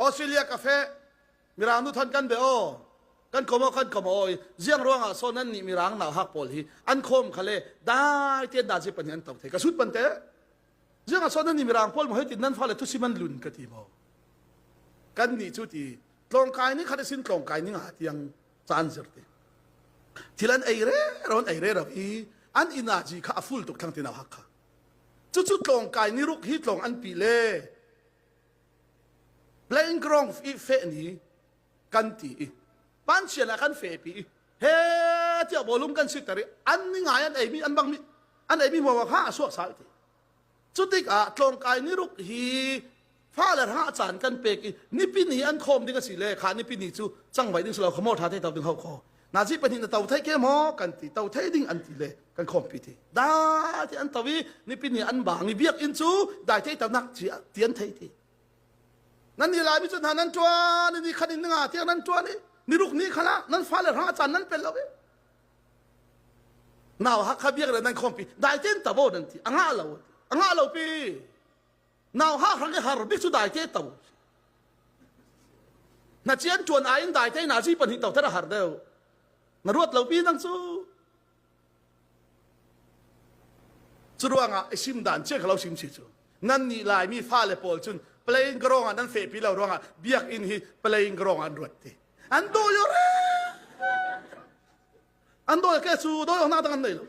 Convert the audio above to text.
Australia ka fe mirang nu thon kan be o kan kom kan kom o ziang ruangah so nan nih mirang nau hak pawl hi an khom khale dai te da ji pan an to the ka sut pan te ziang ah so nan nih mirang pawl mo hei tin nan fale thu siman lun ka ti mo kan nih cu ti tlawngkai ni khat sin tlawngkai ni nga tiang caan zir ti thil an ei re ron ei re ro i an inaji kha a full tuk thlang ti nau hak kha cucu tlawngkai ni ruk hi tlawng an pi le playing ground i fe ni kan ti i panchian ah kan fe pi i he tiah bawlum kan si ter i an ni ngai an ei mi an bang mi an ei mi huawa kha a suak sal ti cutik ah tlawngkai ni ruk hi fale hra caan kan pek i nipi ni an khawm ding a si le kha nipi ni cu cangvai ding si lo kha maw tha te to ding ho kho nazi pahnih na to thei ke maw kan ti to thei ding an ti le kan khawm pi ti da ti an to i nipi ni an bang i biakinn cu dai thei to nak chi ti an thei ti nan ni lai mi cu hna nan tuan ni khat in nga tiang nan tuan i ni ruk ni khala nan fale hra caan nan pel lo i nau hakha biak le nan khawm pi dai ten tabo nan ti anga lo anga lo pi Nau ha hrang i har bik cu dai te to. Na cian tuan ai in dai te na ji pan hi to thar har deuh. Na ruat lo pi nang cu. Cu ruangah i sim dan che khalo sim si cu. Nan nih lai mi fale pawl cun playing ground ah nan fe pi lo ruangah biakinn hi playing ground an ruat ti. An do yo re. An do ke cu do na dang an nei lo.